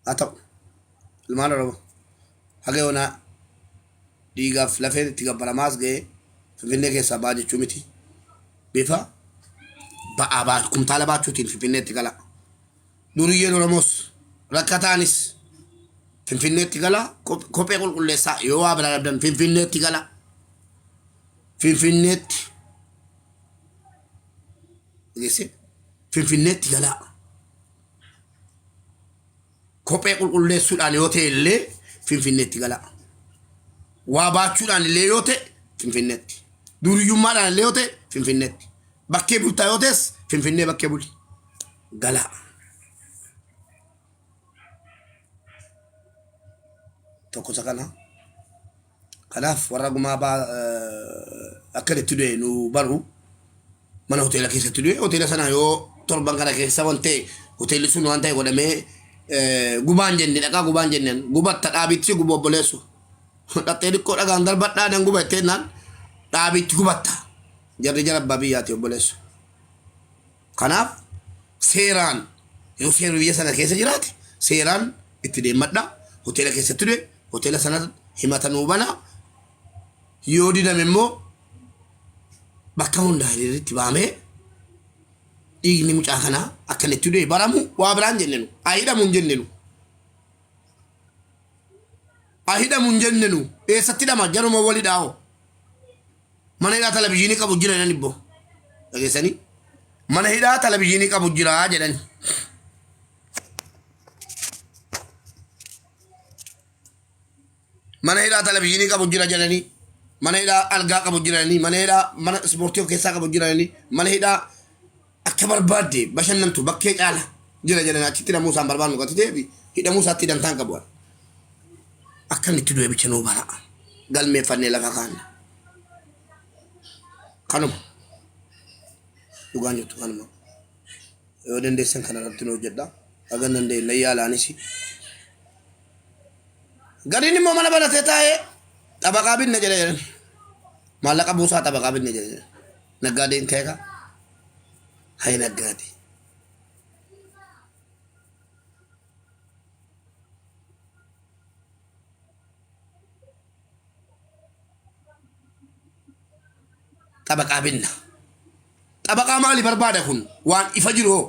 Haa ta'u. Ilmaan Oromoo haga yoonaa dhiigaaf lafeen itti gabbaramaa as ga'ee Finfinnee keessaa ba'a jechuu miti. Bifa ba'aa baa kumtaala baachuutiin Finfinneetti gala. Duriyyeen Oromoos rakkataanis Finfinneetti gala. Kophee qulqulleessaa yoo waa biraa dhabdan Finfinneetti gala. Finfinneetti. Dhageessee? Finfinneetti galaa. Kophee qulqulleessuudhaan yoo ta'e illee Finfinneetti galaa. Waa baachuudhaan illee yoo ta'e Finfinneetti. Duriyyummaadhaan illee yoo ta'e Finfinneetti. Bakkee bultaa yoo ta'es Finfinnee bakkee buli. Galaa. Tokko isa kana. Kanaaf warra gumaa baa akka itti du'e nu baru mana hoteela keessatti du'e hoteela sana yoo torban kana keessa waan ta'e hoteelli sun waan ta'e godhamee gubaan jenne dhaqaa gubaan jenneen gubatta dhaabitti gubu obboleessu dhaqxee xiqqoo dhagaan darbadhaa nan guba jettee naan dhaabitti gubatta jarri jara abbaa biyyaati obboleessu. Kanaaf seeraan yoo seerri biyya sana keessa jiraate seeraan itti deemmadha. Hoteela keessatti du'e hoteela sana himata nuu bana. Yoo didame immoo bakka hundaa hiriirritti baamee dhiigni mucaa kanaa akka inni itti du'e baramu waa biraan jennenu. Haa hidhamu hin jennenu. Haa hidhamu hin jennenu. Eessatti hidhama jaruma wali dhaa'oo. Mana hidhaa televizyiinii qabu jira jedhan ibbo. Dhageessanii? Mana hidhaa televizyiinii qabu jira jedhan. Mana hidhaa televizyiinii qabu jira jedhanii. Mana hidhaa algaa qabu jira jedhanii. Mana hidhaa mana ispoortii of keessaa qabu jira jedhanii. Mana hidhaa akka barbaadde bashannantu bakkee caala jira jedhanii achitti hidhamuu isaan barbaannu gati ta'eef hidhamuu isaatti dantaan qabu. Akka inni itti du'e bicha nuu bara. Galmeeffannee lafa kaanna. Kanuma. Dhugaan jirtu kanuma. Yoo dandeessan kana irratti nu hojjedha. Haga hin dandeenye nan yaala anis. Gariin immoo mana banatee taa'ee xabaqaa binna jedha jedhan. Maallaqa buusaa xabaqaa binna jedha jedhan. Naggaadeen ta'e kaa. Hay naggaadee. Xabaqaa binna. Xabaqaa maali barbaada kun waan ifa jiru hoo.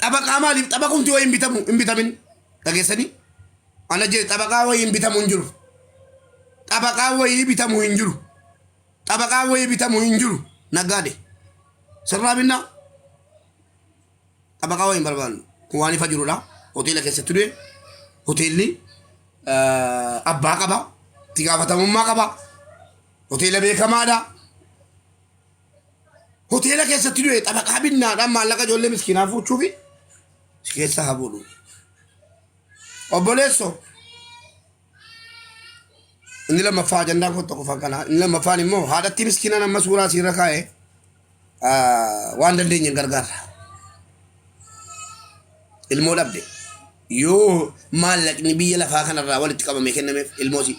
Xabaqaa maaliif xabaqumti wayii hin bitamu hin bitamin dhageessanii ana jedhe xabaqaa wayii hin bitamu hin jiru. Xabaqaa wayii bitamu hin jiru. Xabaqaa wayii bitamu hin jiru naggaade. Sirraa binnaa. Xabaqaa wayii hin barbaannu. Kun waan ifa jirudha. Hoteela keessatti du'e. Hoteelli abbaa qaba. Itti gaafatamummaa qaba. Hoteela beekamaadha. Hoteela keessatti du'e xabaqaa binnaadhaan maallaqa ijoollee miskiinaa fuuchuufi si keessa haa bu'u. Obboleessoo inni lammaffaa ajandaan kun tokkoffaan kana inni lammaffaan immoo haadhattii miskiinaan amma suuraa isiirra kaa'e waan dandeenyeen gargaarra. Ilmoo dhabde yoo maallaqni biyya lafaa kanarraa walitti qabamee kennameef ilmoo isii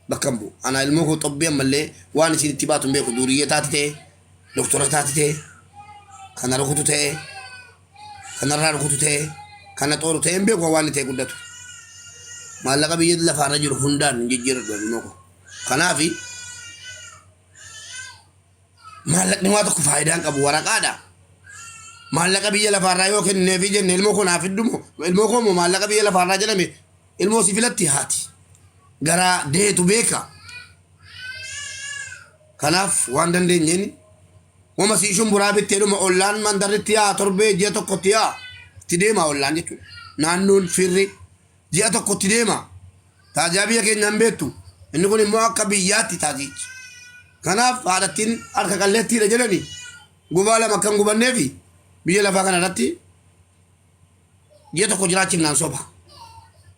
bakka hin bu'u. Ana ilmoo koo xobbii ammallee waan isiin itti baatu hin beeku duuriyyee taati ta'e doktora taati ta'e kana rukutu ta'e kanarraa rukutu ta'e kana xooru ta'e hin beeku waan inni ta'e guddatu. Maallaqa biyya lafaarra jiru hundaan hin jijjiirradhu ilmoo koo. Kanaafi Maallaqni waa tokko faayidaa hin qabu waraqaadha. Maallaqa biyya lafaarraa yoo kennineefii jenne ilmoo koo naa fiddu moo ilmoo koo moo maallaqa biyya lafaarraa jedhame ilmoo si filatti haati. Garaa deetu beeka. Kanaaf waan dandeenyeen wama sii shumburaa bittee dhuma ollaan mandarritti yaa torbee ji'a tokkotti yaa itti deema ollaan jechuudha. Naannoon firri ji'a tokkotti deema. Taaziyaa biyya keenyaa hin beektu. Inni kun immoo akka biyyaatti taaziyichi. Kanaaf haadhattiin harka qalleettiidha jedhani gubaa lama akka hin gubanneefi biyya lafaa kana irratti ji'a tokko jiraachifnaan soba.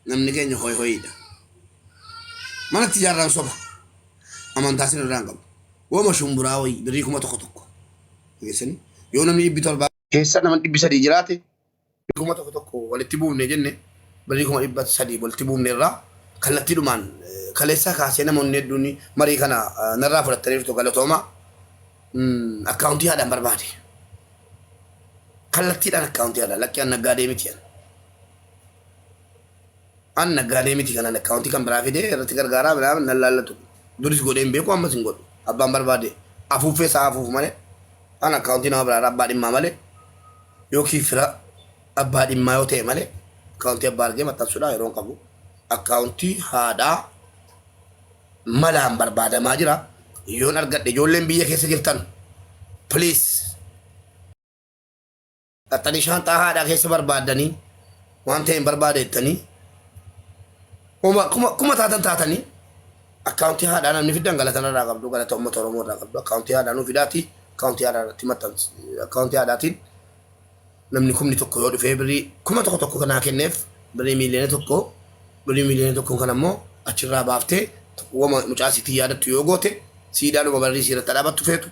Namni keenya hoy hoyiidha. Manatti ijaarraan soba. Amantaa sin irraa hin qabu. Wama shumburaa wayii birrii 1000 tokko. Dhageessanii? Yoo namni 700 keessa nama 300 jiraate 1000 tokko walitti buufne jenne birrii 300,000 walitti buufne irraa kallattiidhumaan kaleessaa kaasee namoonni hedduun marii kana narraa fudhattaniirtu galatooma. Akkaawuntii haadhaan barbaade. Kallattiidhaan akkaawuntii haadhaan lakkii an naggaadee miti. An naggaadee miti kanan akkaawuntii kan biraa fidee irratti gargaaraa biraa nan laallatu. Duris godhee hin beeku, ammas hin godhu. Abbaan barbaade afuuffee isaa afuufu malee, an akkaawuntii nama biraa abbaa dhimmaa malee, yookiin fira abbaa dhimmaa yoo ta'e malee, akkaawuntii abbaa argee maxxansuudhaa yeroo hin qabu. Akkaawuntii haadhaa malaan barbaadamaa jira. Yoon argadhe, ijoolleen biyya keessa jirtan, please, dhaxxanii shaanxaa haadhaa keessa barbaaddanii waan ta'e hin barbaadettanii kuma taatan taatanii akkaawuntii haadhaa namni fiddan galata irraa qabdu, galata uummata Oromoo irraa qabdu. Akkaawuntii haadhaa nuu fidaati, akkaawuntii haadhaa irratti maxxansi. Akkaawuntii haadhaatiin namni 10,000 yoo dhufee birrii 1000 kanaa kenneef, birrii 1,000,000, birrii 1,000,000 kan ammoo achirraa baaftee wama mucaa sitii yaadattu yoo goote, siidaadhuma barrii siirratti dhaabattu feetu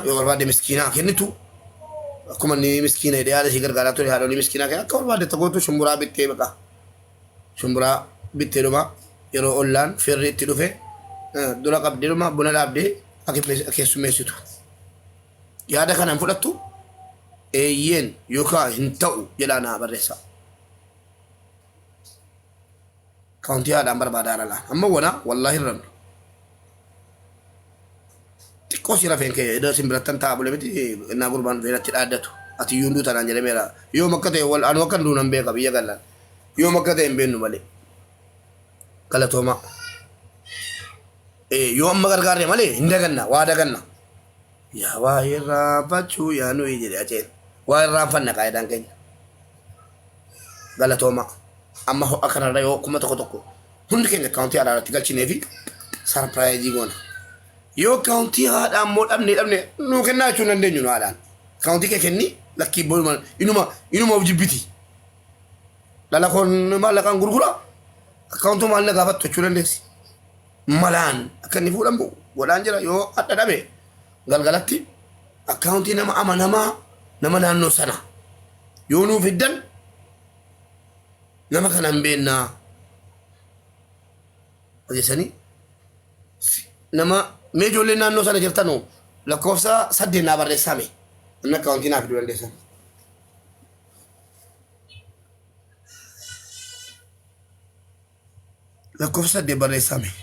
yoo barbaadde miskiinaa kennitu, akkuma inni miskiina jedhee haadha ishee gargaaraa ture, haadholii miskiinaa kenna, akka barbaadde gootu. Shumburaa bittee, baqa shumburaa bittee dhuma yeroo ollaan firri itti dhufe dura qabdee dhuma buna dhaabdee keessummeessitu. Yaada kana hin fudhattu? Eeyyeen yookaan hin ta'u jedhaa naa barreessaa. Kaawuntii haadhaan barbaadaa lala. Amma wana wallaahi hin rabne. Xiqqoo si rafeen kee iddoo isin birattan taa'aa bule miti innaa gurbaan dhufee natti dhaaddatu. Ati iyyuu hunduu tanaan jedhameera. Yoom akka ta'e wal anu akka duunan beeka biyya gallaan. Yoom akka ta'e hin beeknu malee. Galatoomaa. Yoo amma gargaarre malee hin daganna, waa daganna. Yaa waa irraanfachuu yaa nuyi jedhe aceen. Waa irraanfanna qaayidaan keenya. Galatoomaa. Amma ho'a kanarra yoo 1000 hundi keenya akkaawuntii haadhaa irratti galchinee fi surprise goona. Yoo akkaawuntii haadhaa immoo dhabne dhabne nuu kennaa jechuu hin dandeenyu nu haadhaan. Akkaawuntii kee kenni lakkii boonuma inuma inuma of jibbiti. Dhala koon maallaqaan gurgura, akkaawuntuu maal na gaafattu jechuu dandeessi. Malaan akka inni fuudhamu godhaan jira. Yoo hadha dhabe, galgalatti akkaawuntii nama amanamaa, nama naannoo sana yoo nuu fiddan, nama kana hin beennaa hojjetanii nama. Mee ijoolleen naannoo sana jirtanu lakkoofsa 8 naa barreessaa mee, inni akkaawuntii naa fiduu dandeessan. Lakkoofsa 8 barreessaa mee.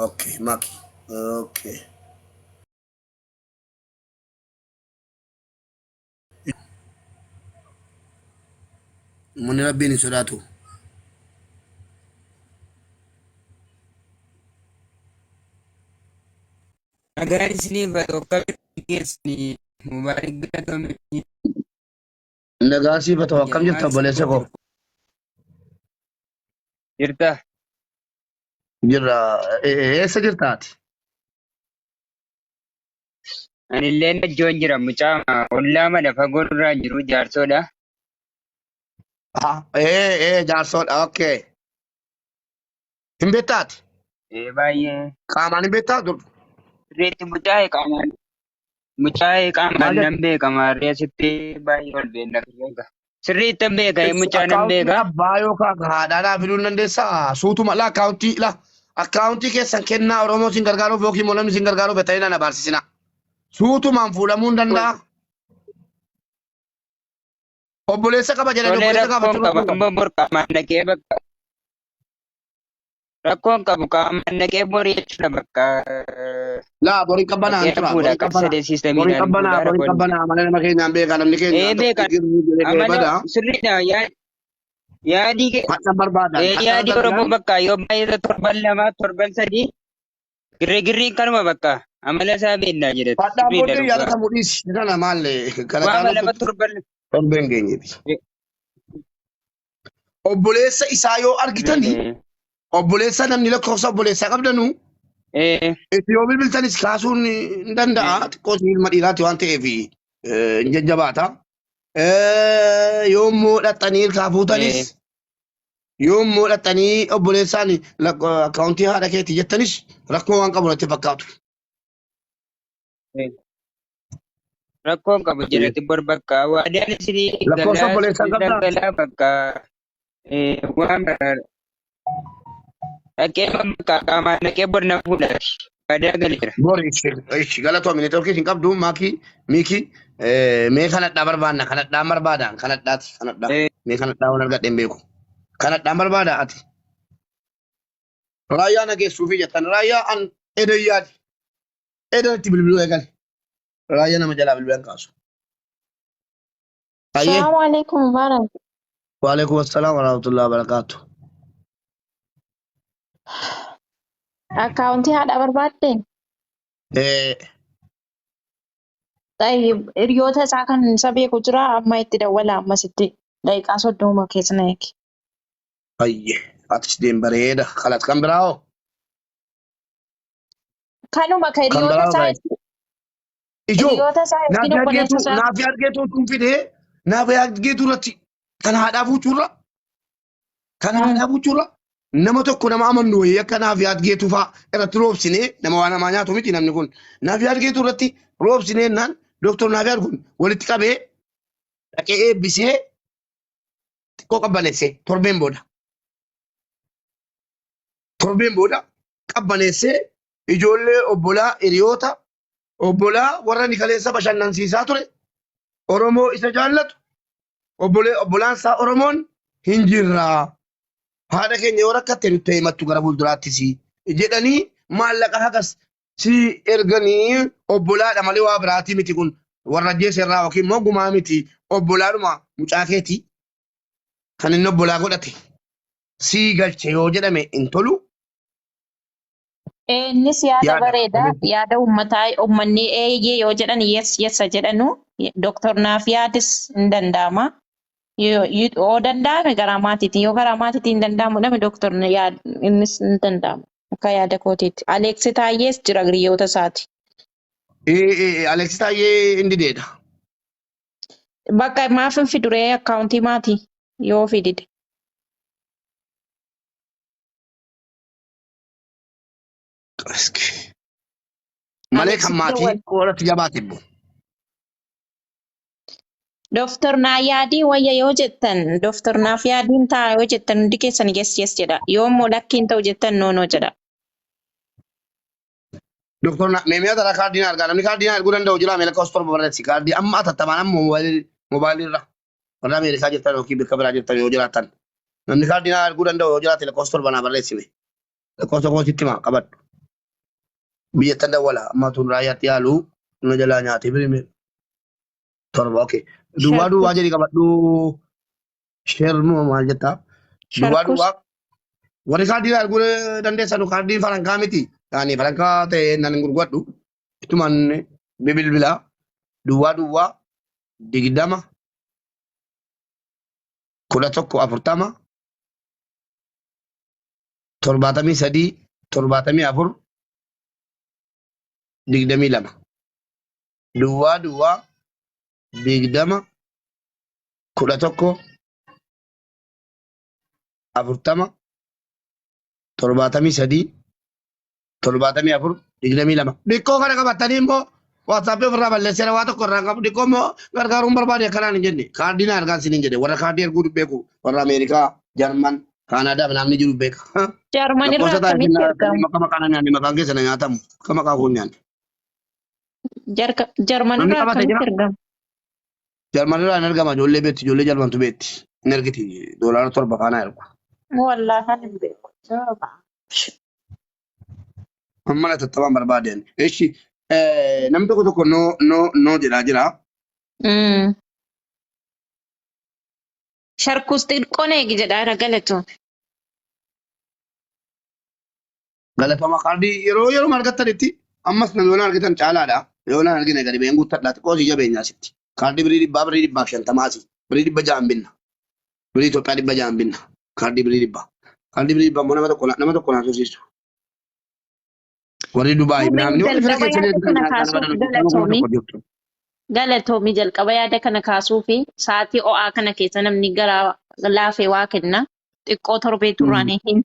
Okay, Maki. Okay. Uummanni Rabbiin hin sodaatu. Nagaan isiniif haa ta'u, akkamitti keessanii Mubaarik galatoomii. Nagaa siif haa ta'u, akkam jirta obboleessa koo? Jirta. Jirra. Eessa jirta ati? Anillee Najjoon jira, mucaa ollaa mana fagoo nurraan jiru, jaarsoodha. Ah, jaarsoodha. Okay. Hin beektaa ati? Ee, baay'ee. Qaamaan hin beektaa dur? Sirriitti mucaa qaamaan mucaa qaamaan Maal nan beeka, maarree asitti baay'ee ol beekna. Sirriitti nan beeka, mucaa nan Akkaawuntii beeka. abbaa yookaan haadhaa naa fiduu hin dandeessaa? Suutuma laa akkaawuntii laa akkaawuntii keessan kennaa. Oromoo sin gargaaruuf yookiin immoo namni sin gargaaruuf ta'ee na barsisina. Suutumaan fuudhamuu hin danda'a. Obboleessa qaba jedhanii Tolee, obboleessa rakkoon gaafachuu qaba rakkoo amma qaba. bor qaamaan dhaqee bakka rakkoon qabu, qaamaan dhaqee borii jechuudha bakka Laa borii qabbanaa dhaqee tura, fuudha borii akka qabbanaa. sadee Borii siistamiidhaan qabbanaa, fuudhaa borii rakkoon. qabbanaa malee nama keenyaan beekaa, namni keenya Ee, tokko beeka girri jedhee ka'ee amala bada. sirriidha yaadii Hadha barbaadan. Ee, Hadha yaadii Oromoo argannaan bakka yoo baay'ee torban 2, torban 3 girri girriin kanuma bakka amala isaa beennaa jedhate Hadhaan sirriidha booddee dhugaa. yaadatamu dhiisi. Kana maallee kana Waama caalatti 2 torban torbeen geenyeeti. Obboleessa isaa yoo argitanii, Sirriidha. obboleessa, namni lakkoofsa obboleessaa qabdanu itti yoo bilbiltanis kaasuun hin danda'a. Xiqqoo isin ilma dhiiraati waan ta'eef hin jajjabaata. Yoo immoo dhaxxanii ilkaa fuutanis, yoo immoo dhaxxanii obboleessaan akkaawuntii haadha keetii jettanis, rakkoo waan qabu natti fakkaatu. Rakkoon qabu jedhati bor bakka waadaan isinii Lakkoofsa galaa obboleessaa sirriidhaan qabdaa? Galaa bakka waan dhaqee bakka qaamaan dhaqee bor na fuudhaati. Waadaa galeera. Bori ishi galatoomi, neetworkii hin qabdu maakii miikii mee kanadhaa barbaanna, kanadhaa barbaadaan, kanadhaati, kanadhaa mee kanadhaa waan argadhe hin beeku. Kanadhaan barbaada ati. Raayyaa na geessuufi jettan raayyaa an edan yaadi. Edan itti bilbiluu eegale. Raayyaa nama jalaa bilbilan kaasu. Ayyee. Salaamu alaikum Mubarak. Waalaikum assalaam warahmatullahi wabarakatuh. Akkaawuntii haadha barbaadde? Eh, Tayyib, hiriyoota isaa kan isa beeku jira amma itti dawwala ammasitti daqiiqaa 30 keessa na eegi. Ayye. Atis deem bareeda. Kalas kan biraa hoo? Kanuma ka Kan hiriyoota biraa hoo isaa gaa'e? Ijoo hiriyoota isaa yookiin naafi obboleessa argeetu isaa naafi argeetu tun fidee naafi argeetu irratti kan haadhaa fuuchuurra kan haadhaa fuuchuurra nama tokko nama amannu wayii akka naafi argeetu faa irratti roobsinee nama waa namaa nyaatu miti namni kun naafi argeetu irratti roobsinee naan dooktor naafi argun walitti qabee dhaqee eebbisee xiqqoo qabbaneessee torbeen booda torbeen booda qabbaneessee ijoollee obbolaa hiriyoota obbolaa warra ni kaleessa bashannansiisaa ture Oromoo isa jaallatu obbolee obbolaan isaa Oromoon hin jirraa haadha keenya yoo rakkatte nutti himattu gara fuulduraattis jedhanii maallaqa hagas si erganii obbolaadha malee waa biraatii miti kun warra ajjeese irraa yookiin immoo gumaa miti obbolaadhuma mucaa keetii kan inni obbolaa godhate si galche yoo jedhame hin tolu. Innis yaada Yaada. bareeda yaada uummataa uummanni eeyyee yoo jedhan yes yesa jedhanu Dr. Naaf yaadis hin danda'ama. Yoo danda'ame garaa maatiitiin yoo garaa maatiitiin hin danda'amu dhame Dr. yaad innis hin danda'ama akka yaada kootiitti. Aleeksi Taayyees jira hiriyoota isaati. Aleeksi Taayyee hin dideedha. Bakka maaf hin fiduree akkaawuntii maatii yoo fidide. Malee kan Aleeksitti maatii dawwal. irratti jabaate immoo. Dooktar Naayaadii wayya yoo jettan Dooktar Naaf yaadiin ta'a yoo jettan hundi keessan yes yes jedha. Yoo immoo lakkiin ta'u jettan no no jedha. Doktor Meemiyaa taraa kaardii na argaa namni kaardii na arguu danda'u jira mee lakkoofsa 7 barreessi kaardii amma atattamaan amma moobaayilii irra warra Ameerikaa jirtan yookiin bakka biraa jirtan yoo jiraattan namni kaardii na arguu danda'u yoo jiraate lakkoofsa 7 naa barreessime lakkoofsa koo sitti himaa qabadhu biyyattan dawwala amma tun raayyaatti yaalu na jalaa nyaatee birime 7 okay duwwaa Sharkus duwwaa jedhi qabadhu sheermoo maal jettaa duwwaa sharkus duwwaa warri kaardii arguu dandeessanu kaardiin farankaa miti. Ani farankaa ta'e nan hin gurguradhu. Ittumaan bilbila duwwaa duwwaa 20 11 40 73 74 22 duwwaa duwwaa 20 11 40 73 74 22. Dhikkoo kana qabatanii immoo WhatsApp ofirraa balleesseera waa tokko irraa hin qabu. Dhikkoo immoo gargaaruun barbaade akkanaan hin jenne. Kaardii na argaan siniin jedhe. Warra kaardii erguu beeku warra Ameerikaa, Jarman, Kaanaadaa fi namni jiru beeka. Jarman irraa Lakkoofsa taa'e akkamitti ergamu? maqaa maqaa na nyaanne maqaan keessa na nyaatamu. Akka maqaa koo hin nyaanne. Jarman Namni irraa qabate akkamitti jira? ergamu? Jarman irraa hin argama ijoollee beekti ijoollee Jarmantu beekti. Hin ergiti doolaara 7 faana ergu. Wallaahi hin beeku. Amma na tattamaan barbaadeen. Eshi namni tokko tokko no no no jedhaa jira. Sharkus xiqqoon eegi jedhaa irra galatu. Galatama kaardii yeroo yeroo argattanitti ammas namni yoona argitan caalaadha. Yoona argine gadi ba'een guuttadha. Xiqqoo si jabeenyaa sitti. Kaardii birii 100 birii 150 asi. Birii 600 binna. Birii Itoophiyaa 600 binna. Kaardii birii 100. Kaardii birii 100 immoo nama tokko naa tursiisu. Warri Dubaay Mubeen namni warri fira jalqaba keessanii yaada argitan kana nyaata nama kaasuuf dhala nama kuma galatoomi. tokko jirtu. Galatoomi jalqaba yaada kana kaasuu fi sa'aatii ho'aa kana keessa namni garaa laafee waa kenna. Xiqqoo torbee turraan hin